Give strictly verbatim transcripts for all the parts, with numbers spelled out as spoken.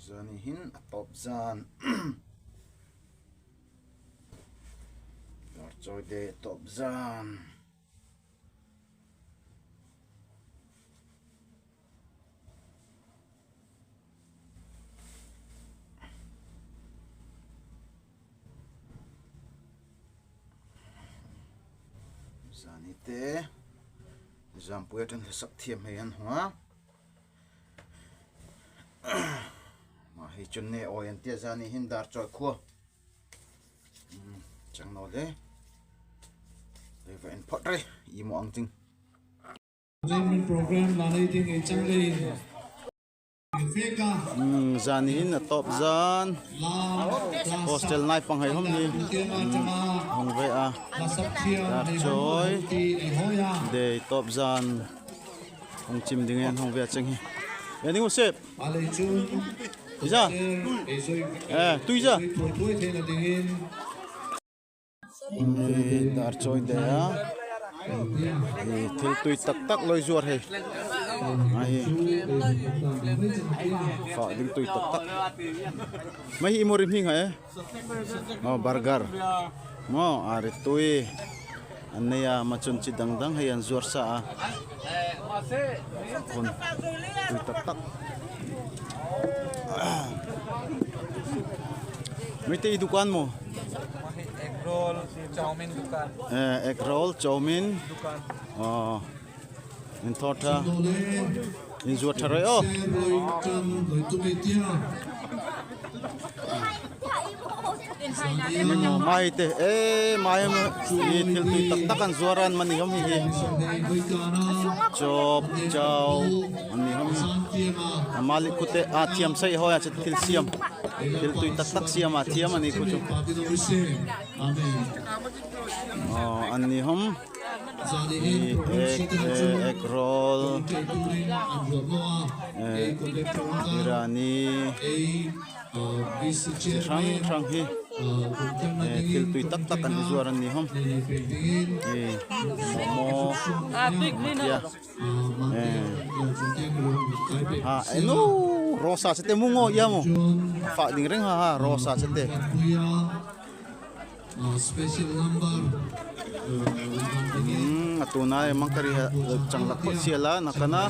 Zani hin a tawp zan. Dar Chawi Day tawp zan. Zani te Zampui a tun le sak thiam hei an hua. Ma hei chun ne oi an tia zani hin Dar Chawi khua. Hmm, chang naw le. Le va en phot re, i mo ang ting. Program la nei ting ei chang le. Hmm, zani hin a tawp zan. Hostel nai pang hei hom ni. Hmm, hong ve a. Dar Chawi Day tawp zan. Hong chim ding en hong ve a chang hi. Ya ding u sep. Iza. Eh, tui iza. Eh, Dar Chawi Day a. Eh, thil tui taktak loi zuar hei. Ahi. Fa ding tui taktak. Mai hi i mo rim hing ha e. Oh, burger. Mo, ari tui. An nei a ma chun chi dang dang hei an zuar sa a. Khun. Tui taktak. Mai te i dukan mo. Egg roll, chowmein dukan. Eh, egg roll, chowmein. Dukan. Oh. In thawt tha. In zuat tha roi o. Mai te, eh, mai ma. I thil tui taktak an zuar an mani hom hi hi. Chop, chow, mani hom. A malik kute, a thiam sai hoi a chet thil siam. Thil tui taktak siam a thiam ani khu chu. Oh, ani hom. I egg, eh, egg roll. Eh, biryani. Chi hrang hrang hi. Eh, thil tui taktak an zuar ani hom. Eh, momo. Ah, big ni no. Ya. Eh. Ha, enu, rosa sete mungo ya mo. Fa ding reng ha, ha, rosa sete. Hmm, a tuna e mang kari ha, chang lak kot sia la, na kana.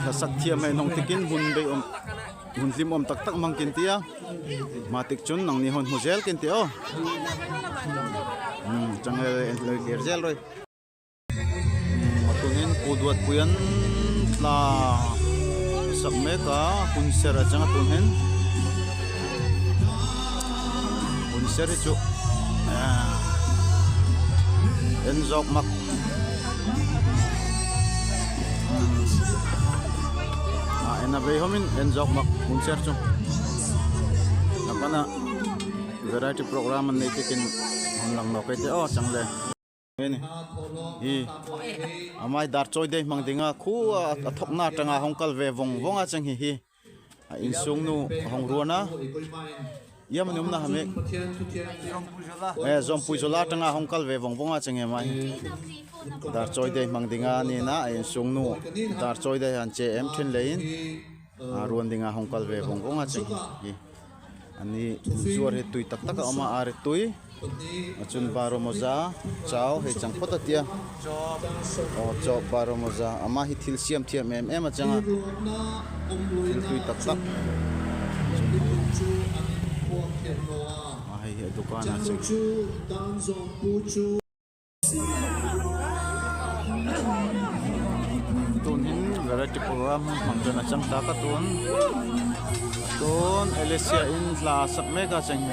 Sa sak thiam hei nong tikin hun bei om, hun hlim om taktak mang kin tia. Ma tik chun nangni hon mu zel kin tia o. Hmm, chang e, en loi ler zel roi. A tun hin Pu Duat Puian tla sak mek a hun ser a chang a tun hin. Hun ser hi chu. Ah. En zok mak. Ah, en a vei homin en zok mak hun ser chu. Na pana variety program an nei tikin hon lang nawk ei te o chang le. Hi ni. Hi. Amai Dar Chawi Day hmang dinga khu a, a thokna tanga hong kal ve vong vong a chang hi hi. A insung nu hong ruan a. Ia mani umna ha me. Eh, Zompui Zola tanga hong kal ve vong vong a chang hi amai. Dar Chawi Day hmang dinga ni na a insung nu Dar Chawi Day han che em thin leiin. A ruan dinga hong kal ve vong vong a chang hi. Ani zuar hi tui taktak a om a, ari tui. A chun baro moza, chow hei chang phot a tia. O, chow baro moza, ama hi thil siam thiam em em a chang a. Thil tui taktak. A hei hi a dukan a chang. Tun hin variety program hmang chun a chang ta ka tun. Tun Alicia in hla sak mek a chang.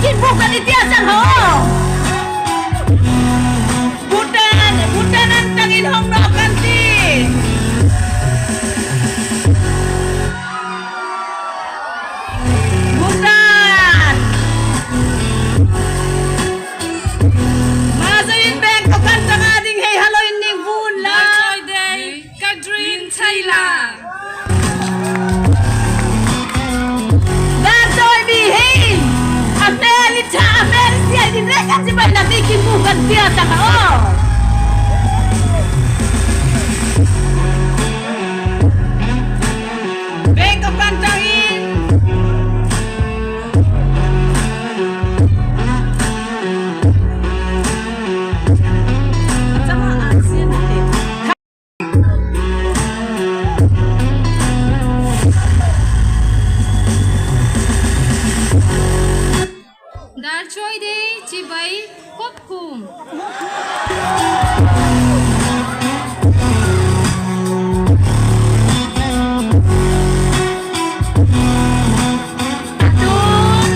Kin buk kan i tiang sang ho. Bhutan, Bhutan an tang in hong nok kan ti. Bhutan. Maza in Bangkok kan tang a ding hei halo in ning vun la. Dar choi dei, ka dream thei la. Dar choi mi hei. A mel i cha, a mel i sia, i din rek a chibai na mi kin buk kan tiang sang ho. Bangkok kan tang in. Dar choi dei chibai kop khum. Atun,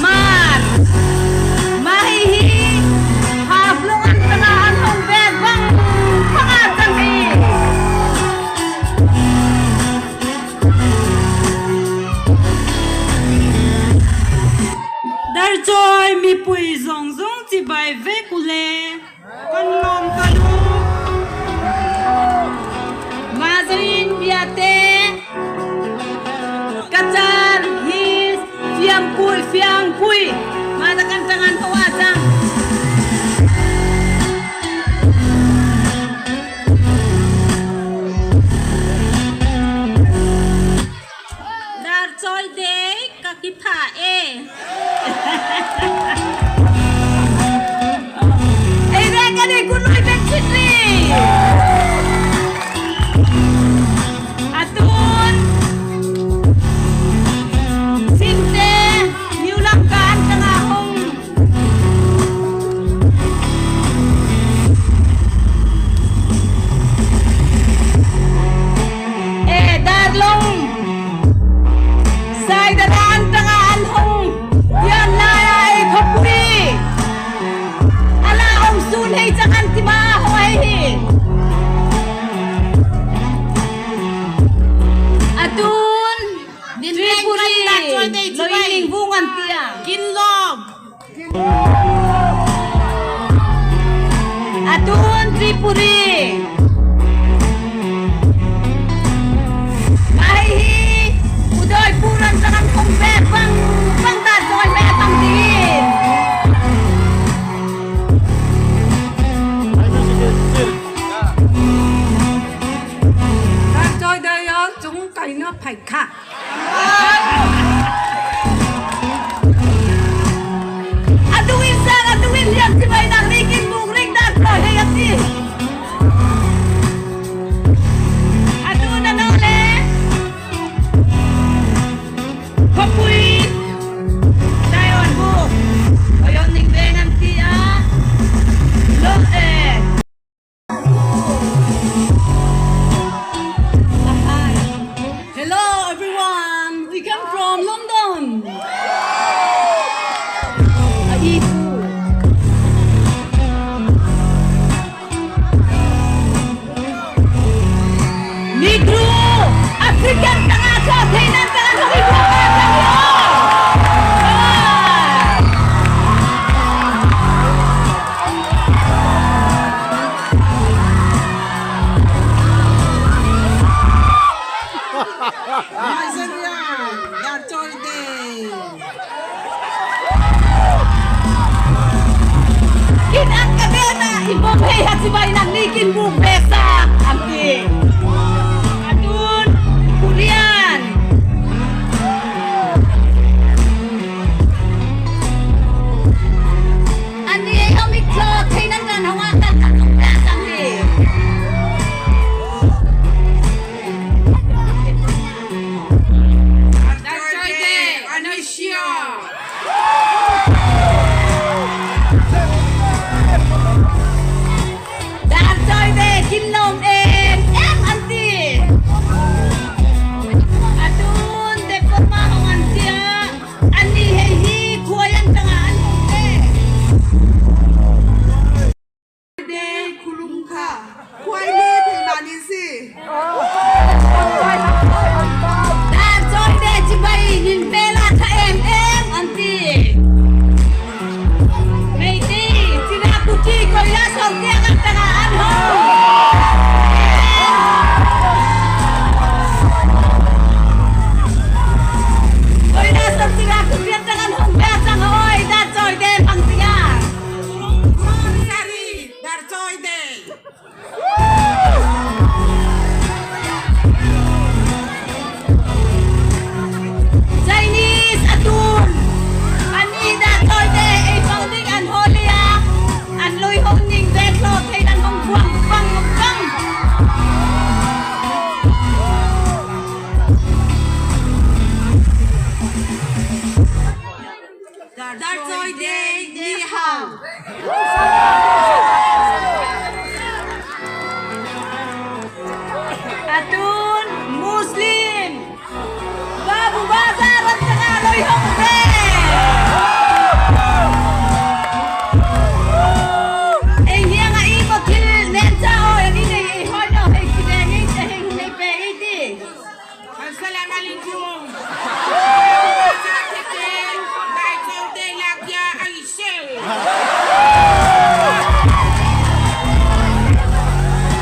mar, mai hi, Haflong an tang a an hong bek bang, bang a tang hi. Dar choi mipui zong zong chibai vek u le. Kan lom ka lu. Maza in biate. Kachar hi fiangpui, fiangpui. Maza kan tang an hoa sang. Dar choi dei ka kipha e. Ei re ka ni kun noi ben chitri. Atun. Sinte, New Lamka an tang a hong. E, Darlong. Saidara an tang a an hong. Yan la ya e khopuri. Ala om sun hei chang an ti ma ho hei hi. Atun. Tripuri. Lo in ning vung an tiang. Kin lom. Atun Tripuri. Mai hi, Udaipur an tang an kong bek bang, bang dar choi me tang di. Dar choi dei ya, chung kai na phai kha. Adung in sang, adung in liam chibai nang ni kin buk ring dar ko hei ati. Adu na no le. Khopui. Dai on buk. Oyon ning beng an ti a. Lo e. Hello, everyone. We come from London. Negro, African tanga ko, Canaan tanga ko, Negro tanga ko. Nigeria, Dar Choi Dei. Kin an ka dena, i bom hei ha chibai nang ni kin buk besa, am ki. Adun, Korean. Ani ei om ik tlo, thei nan ran hawa kan kan besa ni. Dar Choi Dei, Anushya. Dar Atun Muslim. Babu Bazar ran tanga loi hong te. Ei hiang a i ko thil nen cha o, ei ni nei hoi no hei ki deng ei te hei nei pe ei ti. Assalamu alaikum. Dai chau te lak ya ai se.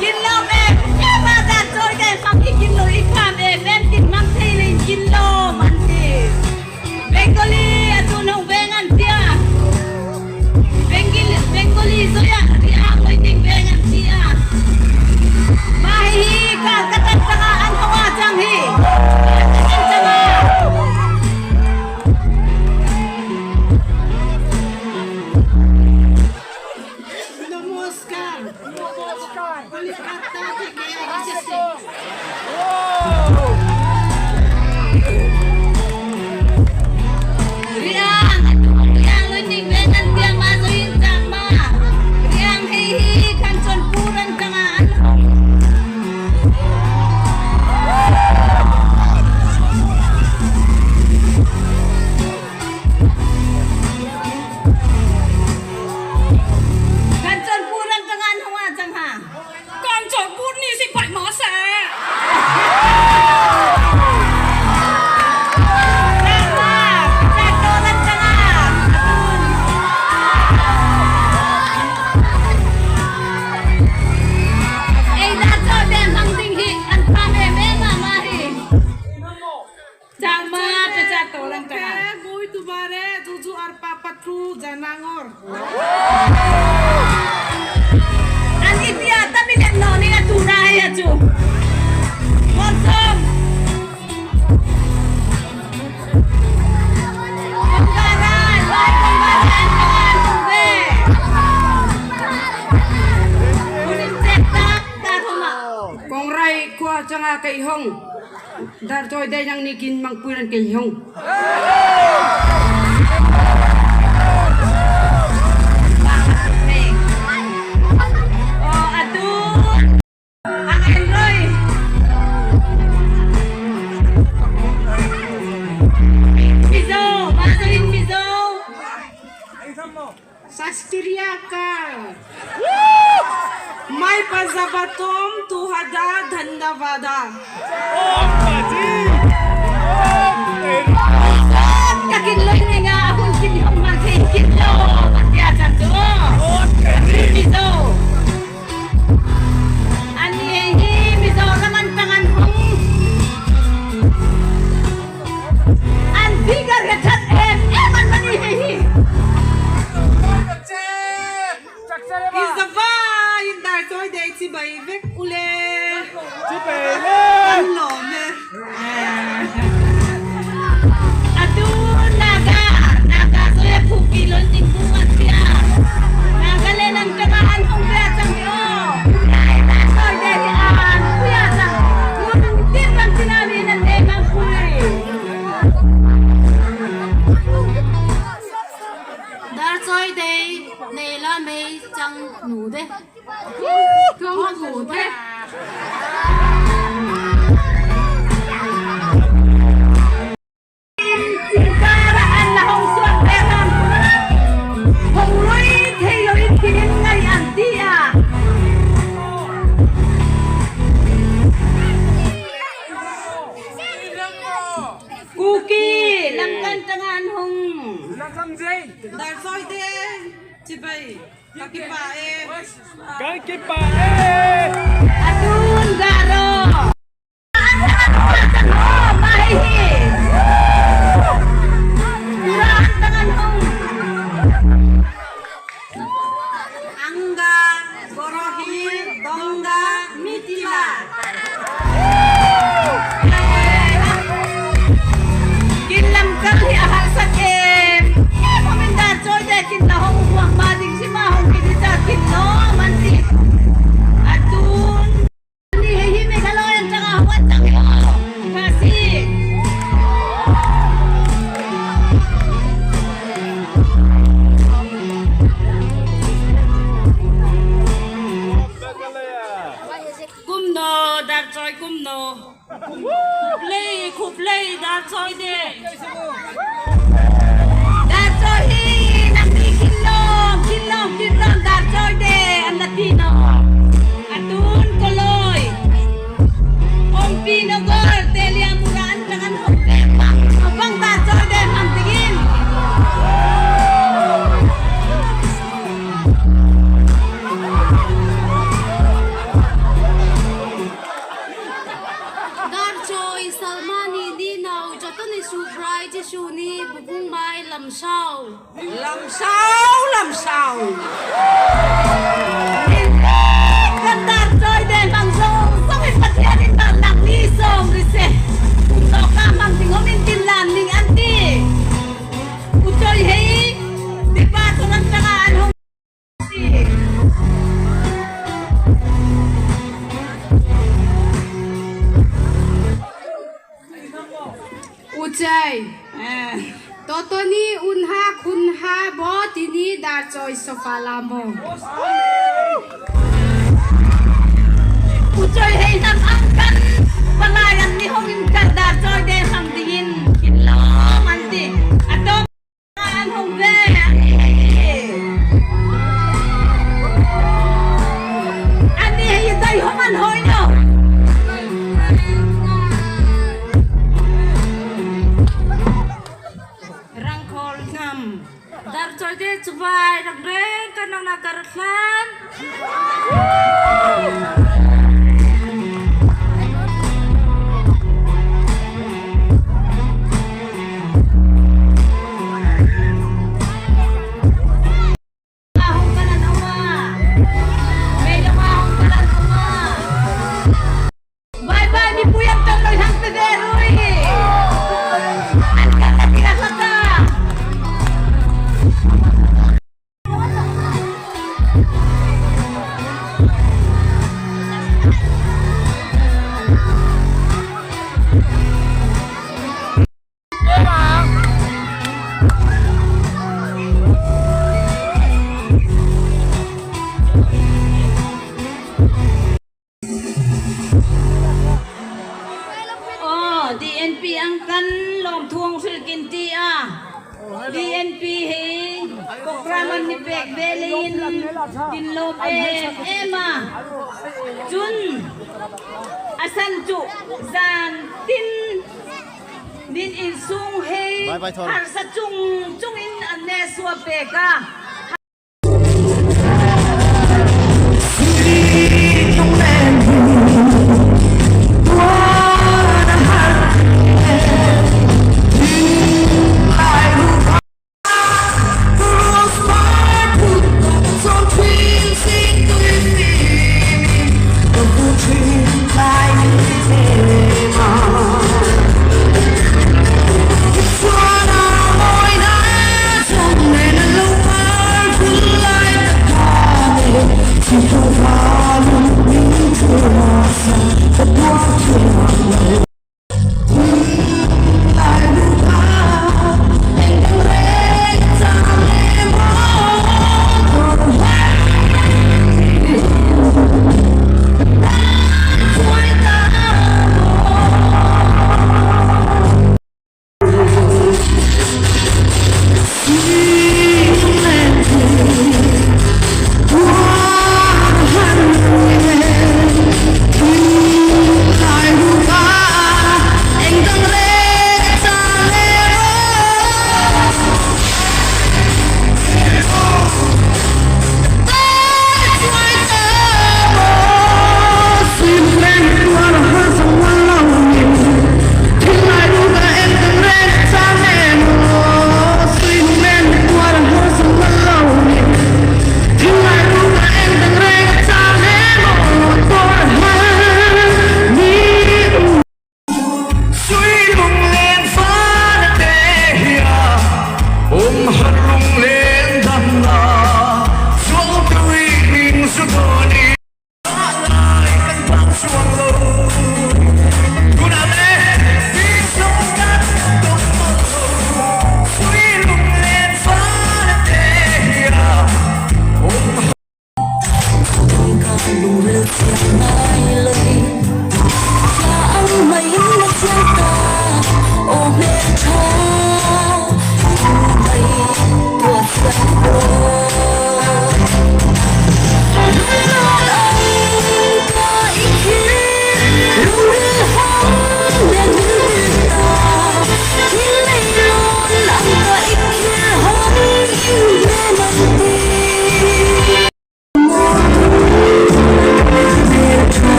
Kin lo me, ya ma da chau te fang i kin lo i kam e, men kin mang thei le kin lo man ti. Bengali a tu nong veng an tia. Bengali, Bengali zoya, Riang loi ning veng an tia. Mai hi ka, ka tan tanga an hawa jang hi. An tanga. Namaskar. Namaskar. Kolkata theke aise. Riang, Riang loi ning veng an tiang ma zoin jang ma. Riang hei hi kan chon puran jang an. Kanchanpur an tanga an hong a chang ha. Kanchanpur ni si pai ma se. Ei, da cho den hang ding hi, an pha me me ma ma hi. Chang ma, pe cha to lang chang ma. Bui tu bare, juju ar papa tu janangor. An itia ta mi len no ni na tu na ya chu. Mon som. Kong rai, bai kong rai, bai kong rai, kong rai. Kunin cek ta, ta thoma. Kong rai kua chang a kei hong. Dar choi dei nang ni kin mang pui ran kei hong. O, atu. Ang en roi. Mizo, Mizo in Mizo. Sat sri akal. Mai pazabatom tuhada dhandavada. Takin loi ni nga ahun kin hong mang thei kin lo. Tia chang tu. Mizo. Ani hei hi Mizoram an tang an hong. An figure ka that em em an mani hei hi. Izava in dar choi dei chibai vek ule. Chibai le. An lo me. Atu Naga, Naga soi a Kuki lon ting kung an tia. Naga le nan kama an hong pia chang yo. Soi de hi an pia chang. Ngun tim bang tina mi nan de mang kui. Dar soi de ne la mei chang nu de. Kong ku de. Kara an la hong suak de ram. Hong lui thei lo in kin ngai an tia. Kuki lam kan tang an hong. Dar soi de chibai. Ka kipah e. Ka kipah e. Atun Garo. Mai hi. Quran tangan hong. Angga, Gorohi, Dongga, Mitila. Kin lam kal hi a harsak em. Em, hong in dar choi de kin la hong buang ma ding si ma hong kin hi cha kin no man si. Atu. Kumno, dar choi kumno. Khublei, khublei, dar choi de. Dar choi hi, nang ni kinlom, kinlom, kinlom, dar choi de, an na ti no. Atun koloi. Ompi Nagar, Teliamura, an tang an hok de, mang. Bang dar choi de, mang tingin. Dar choi Salmani ni nau, joto ni subrai Jisu ni bukung mai lam sau. Lam sau, lam sau. Kan dar choi de mang zong, zong in Pathian in bang nang ni zong ri se. Kum tok ka mang ting om in tin lan ning an ti. U choi hei, di ba tu nan tanga an hong. U choi. Eh. Toto ni un ha khun ha bo ti ni dar choi sofa lamo. U choi hei nam ang kan. Palai an ni hong in kan dar choi de ham dingin. Kin lo man ti. Ato. An hong ve. Ani hei dai hong an hoi no. Rang khol ngam. Dar choi de chubai rang reng kan nang na kar thlan. Bye bye, mi puyang tang kal hang pederui. Aw, D N P ang kan lawm thuang hril kin ti a. D N P hi program an ni pek ve leiin kin lawm em em a. Chun a san chu zan tin din in sung hei harsa chung chung in an ne sua pek a.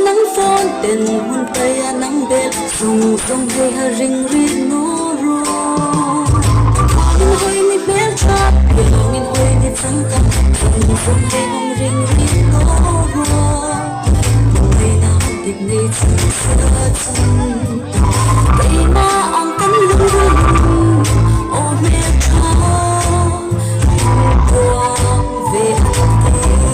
Nang phone ten hun paya nang bel sung sung hei ha ring ring no ro. Min hoi ni bel chap, min hoi ni chang chang, sung sung hei hong ring ring no ro. Hoi na hong dik nei chang sa chang. Hoi na ang kan lung lung, o me cha, kuang ve ang te.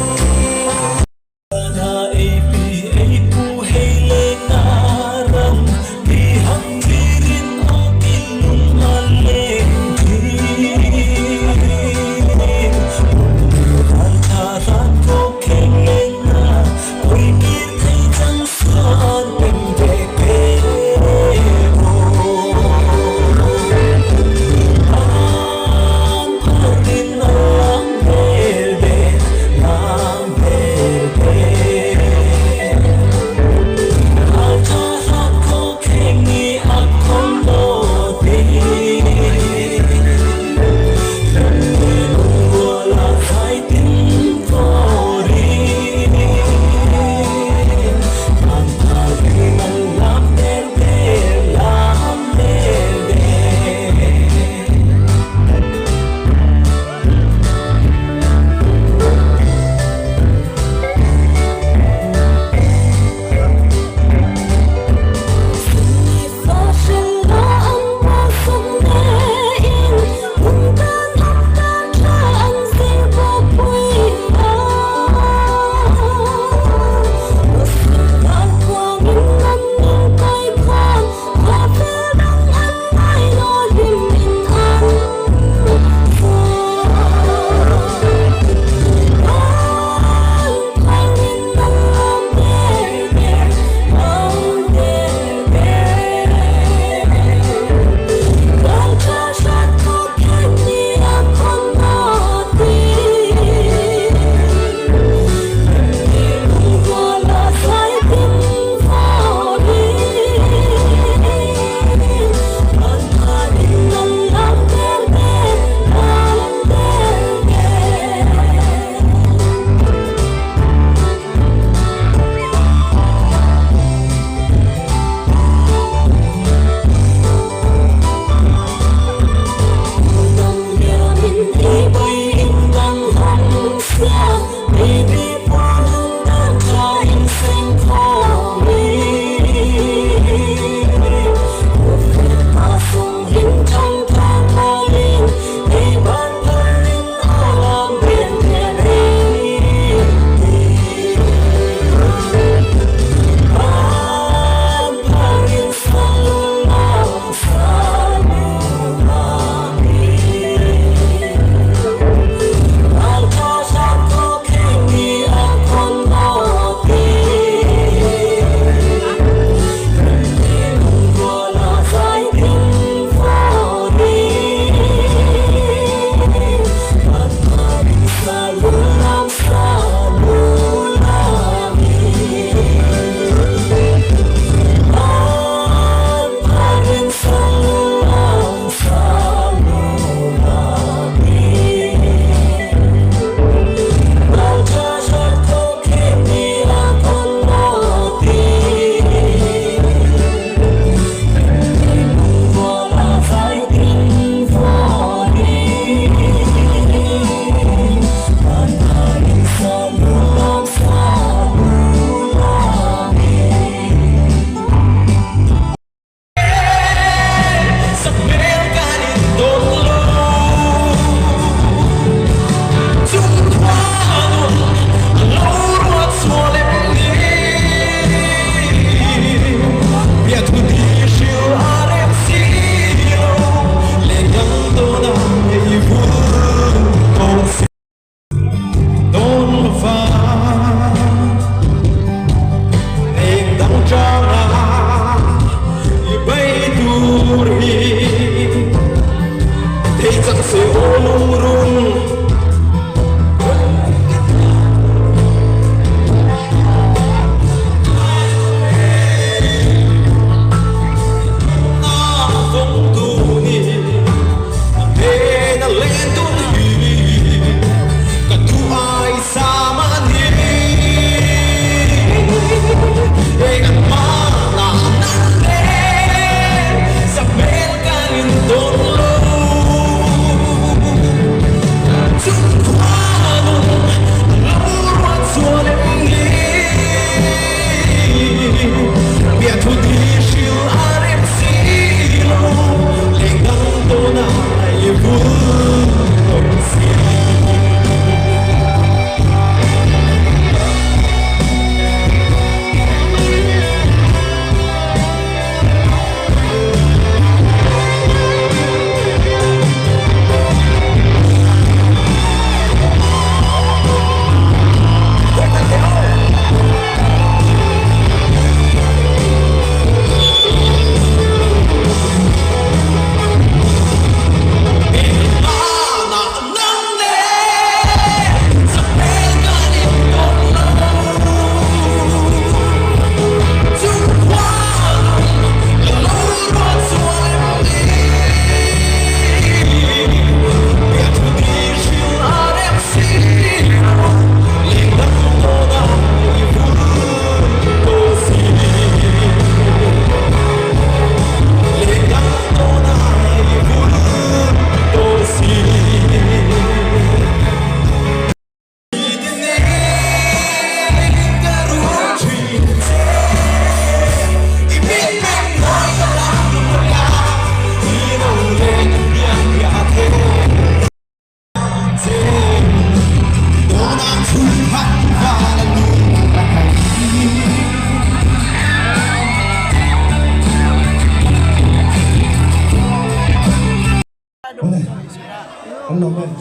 Hello, man.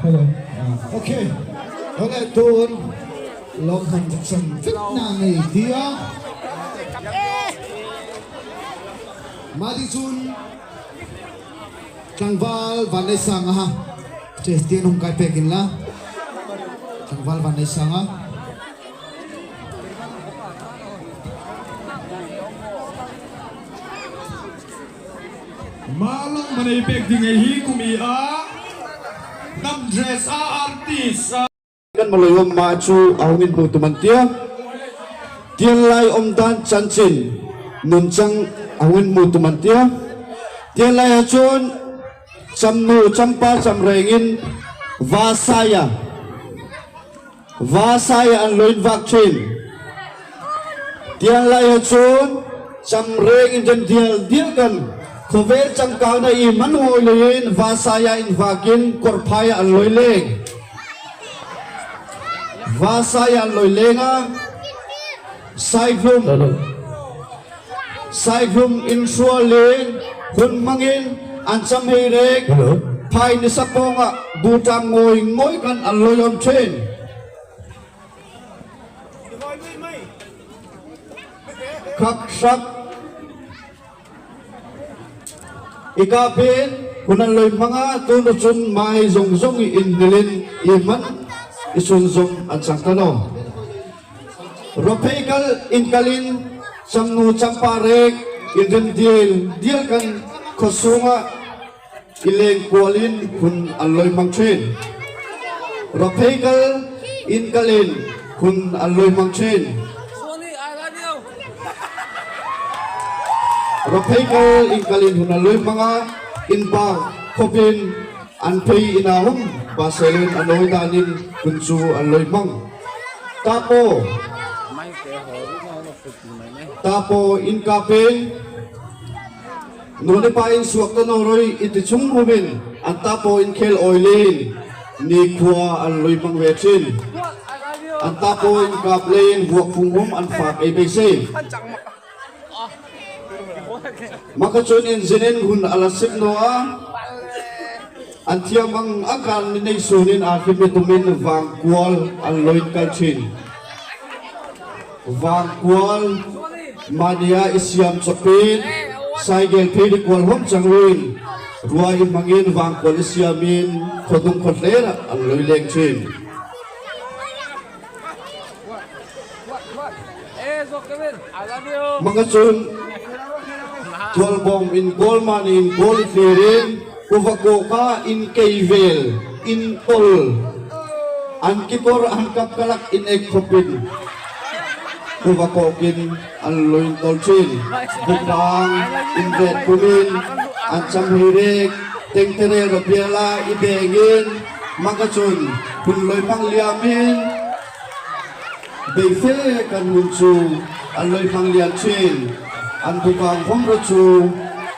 Hello. Ah, okay. Hello, tun. Lawm han sak san fit na nei dia. Madi chun. Tlangval Vanneisang a ha. Christian hung kai pek inla. Tlangval Vanneisang a. Malong manei pek ding ahi kum i a. Nam dress a artist a. Kan malai om ma chu a hung in mu tuman tia. Tianlai om dan chanchin nunchang a hung in mu tuman tia. Tianlai ha chun chamnu champa chamreng in vasaya. Vasaya an loin vak chin. Tianlai ha chun chamreng in den dial dial kan khovel changkang na i man hoi loin vasaya in vakin korphai an loi leng. Vasaya an loi leng a. Saiglum. Saiglum in sua leng hun mangin an cham hei rek. Phai ni sapong a bu tang ngoi ngoi kan an loi om chin. Khaksak. I kap in hun an loi mang a, tun chun mai zong zong i in nilin i man i sun zong an chang tano. Rophei kal in kal in chamnu champa rek in den dial dial kan khosung a i leng kual in hun an loi mang chin. Rophei kal in kal in hun an loi mang chin. Rophei kal in kal in hun an loi mang a, in pa khop in an phei in a hum ba selin an loi dan in hun chu an loi mang. Tapo. Tapo in kap in. Nu le pa in suak tano roi i ti chung hum in an tapo in khel oi lin ni khua an loi mang ve chin. An tapo in kap lin vuak phung hum an fak ei bei se. Maka chun in zin in hun a la sip no a. An thiam ang a kan ni nei sun in a khim i tum in vangkual an loi kal chin. Vangkual mania i siam chapin saigel phei di kual hom chang luin rua i mangin vangkual i siam in khodung khodler an loi leng chin. Maka chun tual bom in gol mani in gol i thlir in kuva kok a in kei vel in tol an kikor an kap kalak in ek khop in kuva kok in an loi tol chin. Bupang in vet pum in an cham hei rek teng tere ra biala i beng in maka chun hun loi mang liam in bei fe kan hun chu an loi mang liam chin. An bupang hom ra chu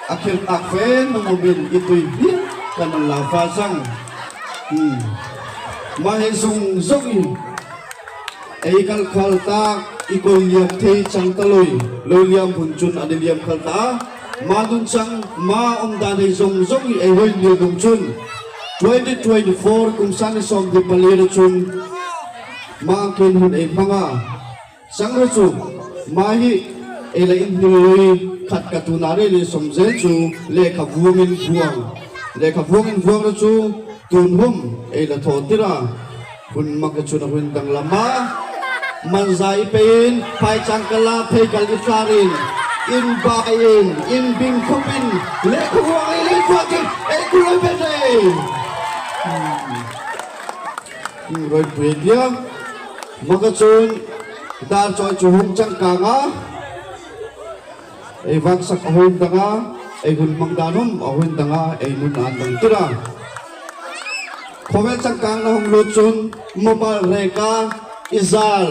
a khir tak fe nung um in i tui bik kan an la fa zang. Ma hei zung zung i ei kal khal tak i koi liam thei chang ta loi loi liam hun chun an i liam khal ta. Ma dun chang ma om dan hei zung zung i ei hoi liam dun chun twenty twenty-four kum sang i som di pali ra chun ma kin hun ei mang a. Sang ra chu ma hi ei la in hnil loi khat ka tuna rei li som zel chu lekha vuang in vuang. Lekha vuang in vuang ra chu tun hum ei la tho tira. Hun maka chun a hun dang lama man zai pein phai chang kala phei kal i tlarin in ba in in bing khop in lekha vuang ei lei vuang in ei ku loi pe tei. Roi pui dia. Maka chun dar choi chu hum chang kang a. Ei vangsak a hun dang a, ei hun mang dan um a hun dang a, ei nun an dang tira. Khovel chang kang na hum lut chun mobile reka i zal.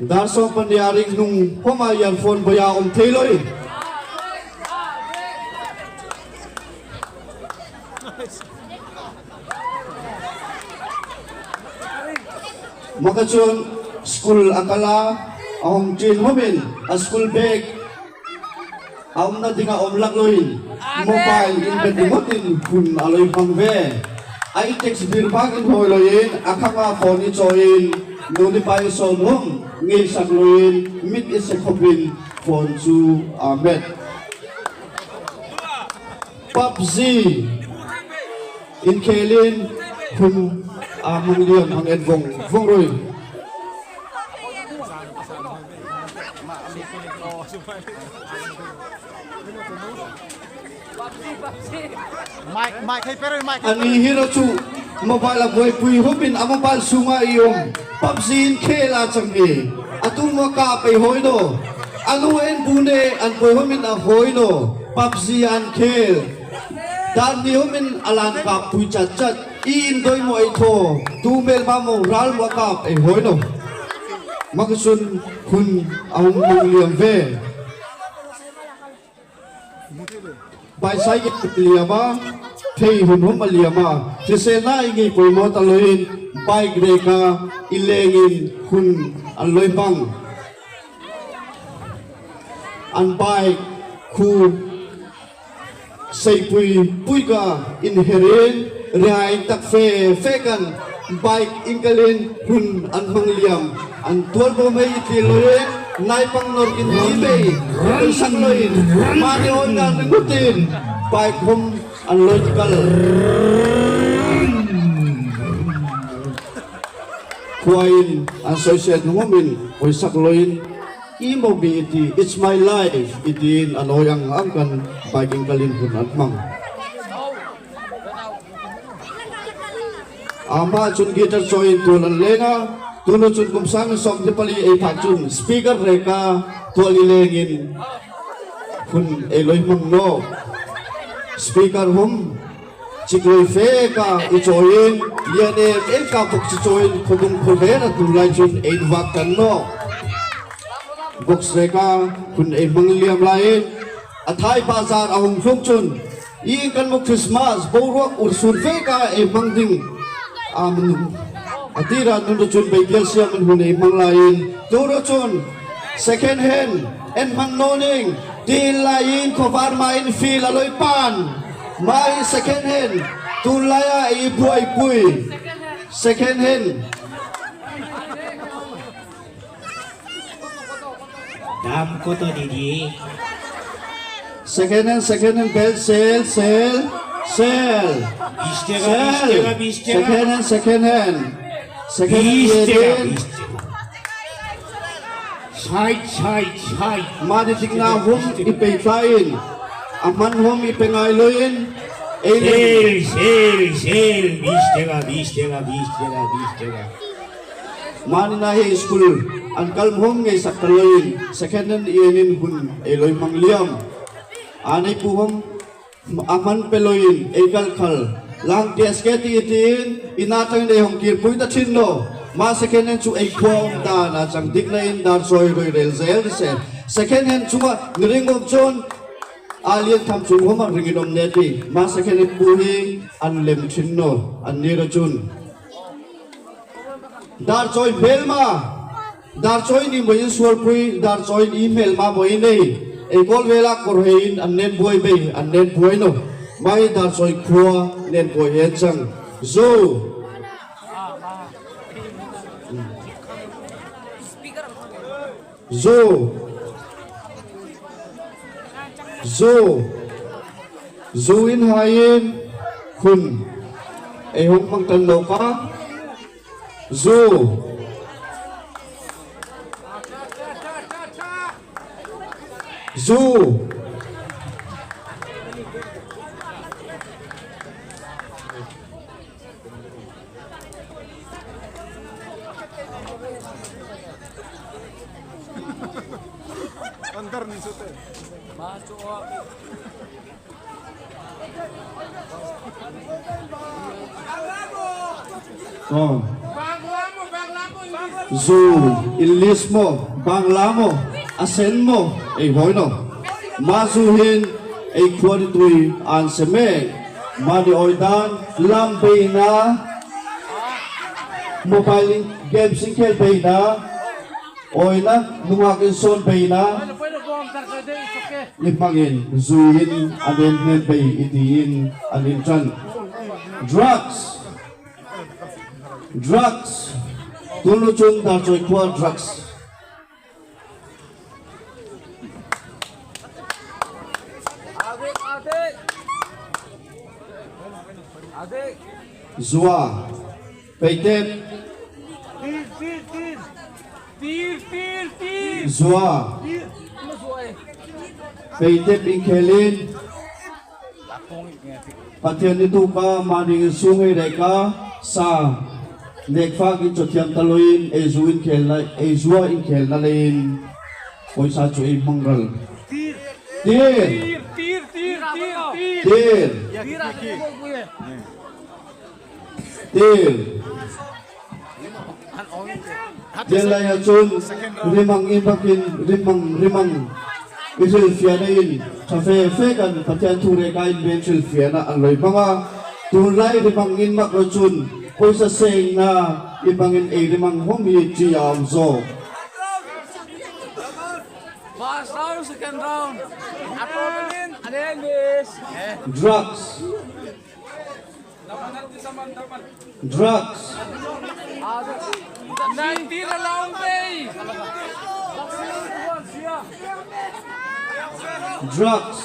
Dar song pan ya ring nung homa earphone boya om thei loi. Maka chun school a kala a hong chin hom in a school bag A umna ding a om lak loi in, mobile in bet ding mot in hun a loi hmang ve. A i text bir bang in hoi loi in, a khang a phone i cho in, nu ni pa i so nung, ngeisak loi in, mit i se khop in, phone chu a met. PUBG in khel in hun a hmang liam hmang en vong vong roi. Ani hi ro chu mobile a buaipui hum in a mobile sung a i om PUBG in khel a chang hi. A tu ma ka pei hoi no. A nu en bu ne an buai hum in a hoi no. PUBG an khel. Dan ni hum in a lan kap pui chat chat. I in doi mo ei tho. Tu mel ma mo ral mo kap ei hoi no. Mak sun hun a hum hmang liam ve. Bai sai ki liam a, thei hun hum a liam a. Thisen na i ngei poimo ta loi in, bike rek a i leng in hun an loi hmang. An bike khu seipui pui ka in her in, ria in tak fe fe kan bike in kal in hun an hmang liam. An tual bo mei ti loi in, nai pang nor in ti mei, sak loi in, ma ni on na ring ut in, bike hum an loi kal. Khua in an soi set nung hum in, oi sak loi in, i mo bi i ti, it's my life, i ti in an oi ang ang kan bike in kal in hun an hmang. Ama chun guitar choi in tual an leng a, tunu chun kum sang som ti pali ei phak chun speaker rek a tual i leng in hun ei loi hmang no. Speaker hum chik loi fe ka i choi in, lian e en ka bok chi choi in, khodung kho ve na tulai chun ei vak kan no. Box rek a hun ei hmang liam lai in, a thai bazar a hung hlung chun, i kan mo Christmas, boruak ur sur ve ka ei hmang ding. Am, a ti ra nun chun bei bial siam an hun ei hmang lai in, tu ro chun, second hand, en hmang no ning, ti lai in, khovar ma in fil a loi pan, mai second hand, tulai a ei buaipui, second hand. দাম কত দিদি? Second hand, second hand, bel, sell, sell, sell. বিশ টাকা, বিশ টাকা, বিশ টাকা। Second hand, second hand. Second hand, বিশ টাকা, বিশ টাকা। ষাট, ষাট, ষাট। Mani tikna hum i pei tla in. Aman hum i pei ngai loi in. Sell, sell, sell. বিশ টাকা, বিশ টাকা, বিশ টাকা, বিশ টাকা। Mani na hi school an kal hum ngei sak ta loi in, second hand i en in hun ei loi hmang liam. Anei pu hum aman pe loi in ei kal khal. Lang ti aske ti i ti in, i na tang in ei hong kir pui ta thin no. Ma second hand chu ei khua om ta na chang dik na in dar soi roi rel zel se. Second hand chu ma ni ring om chun, a lian tham chun hum a ring in om ne ti. Ma second hand pu hi an lem thin no, an ni ra chun. Dar choi hmel ma. Dar choi ni mo in sual pui, dar choi ni hmel ma mo in ei. Ei kol vela kor he in an nen buai bei, an nen buai no. Mai dar choi khua nen buai he chang. Zo. Zo. Zo. Zo in hai in hun. Ei hong pang tan lo ka. Zu. Zu. अंदर नहीं सोते। Zu, English maw, Bangla maw, a sen maw, ei hoi no. Ma zu hin, ei khua di tui an se me. Ma di oi dan, lam bei na, mobile game sing khel bei na, oi na, nungak in son bei na. Ip mangin, zui in, aden hnenbei i ti in, an in tan. Drugs. Drugs. Tun lu chun dar choi khua drugs. Zua. Peitep. Zua. Peitep in khel in. Pathian ni tu ka mani sung hei reka sa. Nek fak in chothiam talo in, ei zu in khel na, ei zua in khel na le in. Poisa chu ei hmang ral. Tir. Tir, tir, tir, tir, tir. Tir. Tir. Tir. Tir lai a chun, rimang in bakin, rimang, rimang. I hrilfia na in, tha fe fe kan Pathian thu reka in ben hrilfia na an loi manga. Tun lai rimang in mak lo chun, poisa seng na, i bangin ei rimang hong hi chi am zo. First round, second round. Ato pinin, ane miss. Drugs. Drugs. Nineteen a long day. Drugs.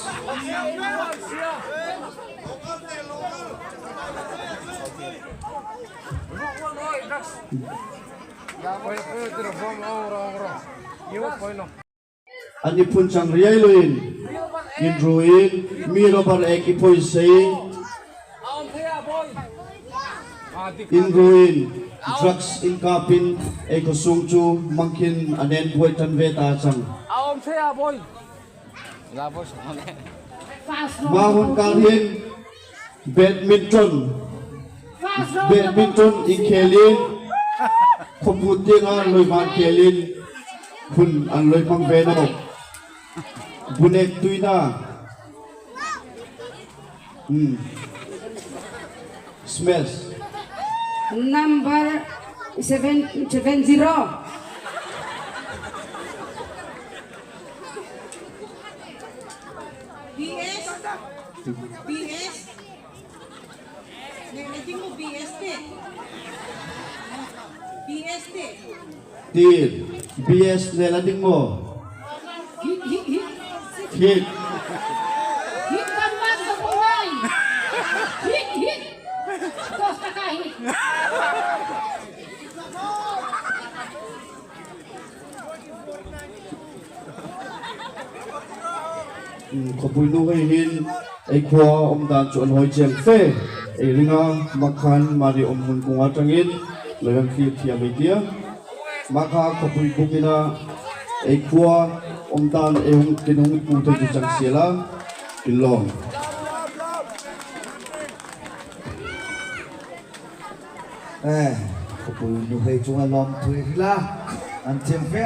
Ani phun chang riai lo in, in ruin, mi lo bar ek i poisa. In ruin, drugs in kapin, ei khosung chu mangkin anen buai tan ve ta chang. Ma hun kal hin, badminton. Badminton i khel in, khopu tiang a loi man khel in, hun an loi mang ve na. Bunek tuina. Hmm. Smash. Number seven, seven zero. B S. B S. Nai, nai, tingmu B S te. B S te. Tir, B S ne la ding mo. Hit, hit, hit. Hit. Hit kan man sa pulai. Hit, hit. Dos taka hit. Khopui nu hei hin, ei khua omdan chu an hoi chiang fe. Ei ringa makhan mani om hun kung a tangin, loi hang khlir thiam ei tia. Makha khopui buk ina, ei khua omdan ei hung kin hung pu te chu chang sia la. Kin long. Eh, khopui nu hei chunga lom thui hi la. An thiam fe.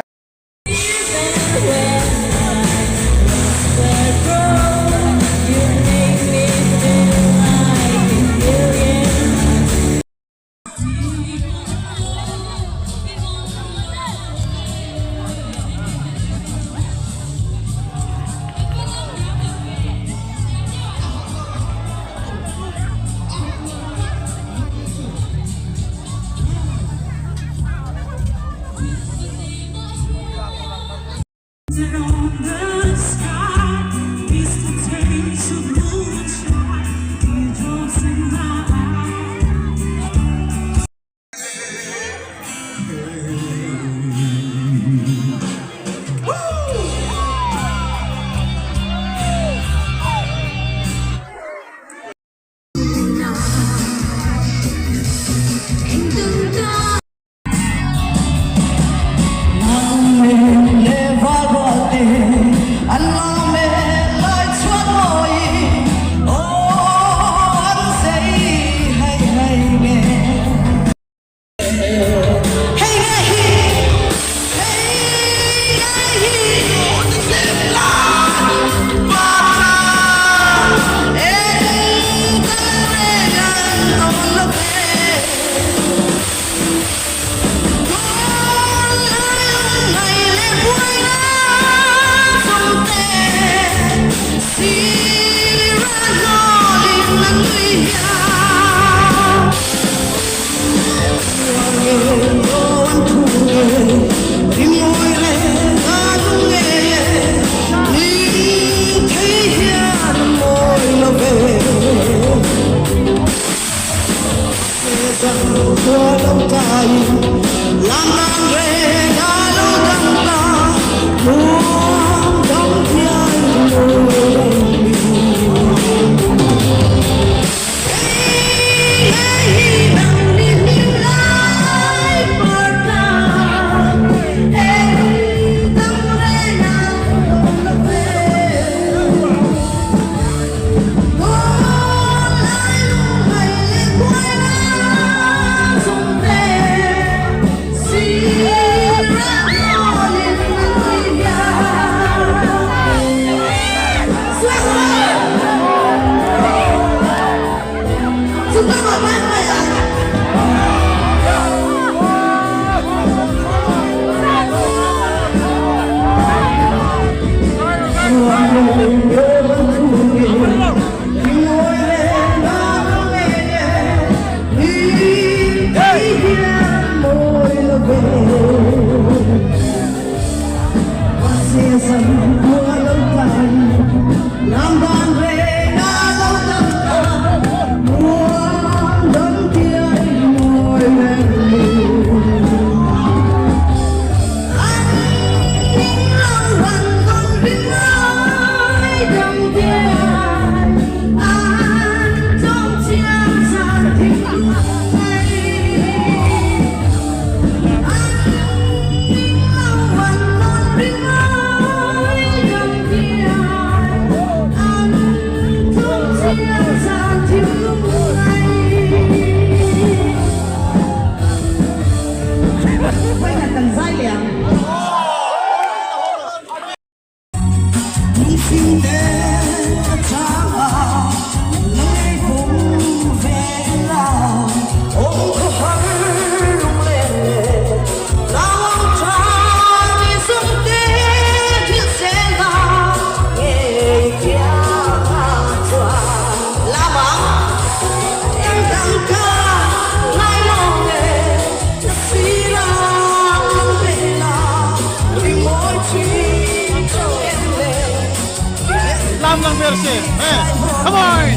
Lam lang ber se. Eh, come on.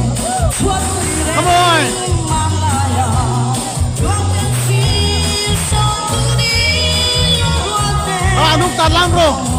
Come on. Ah, nuk ta lam ro.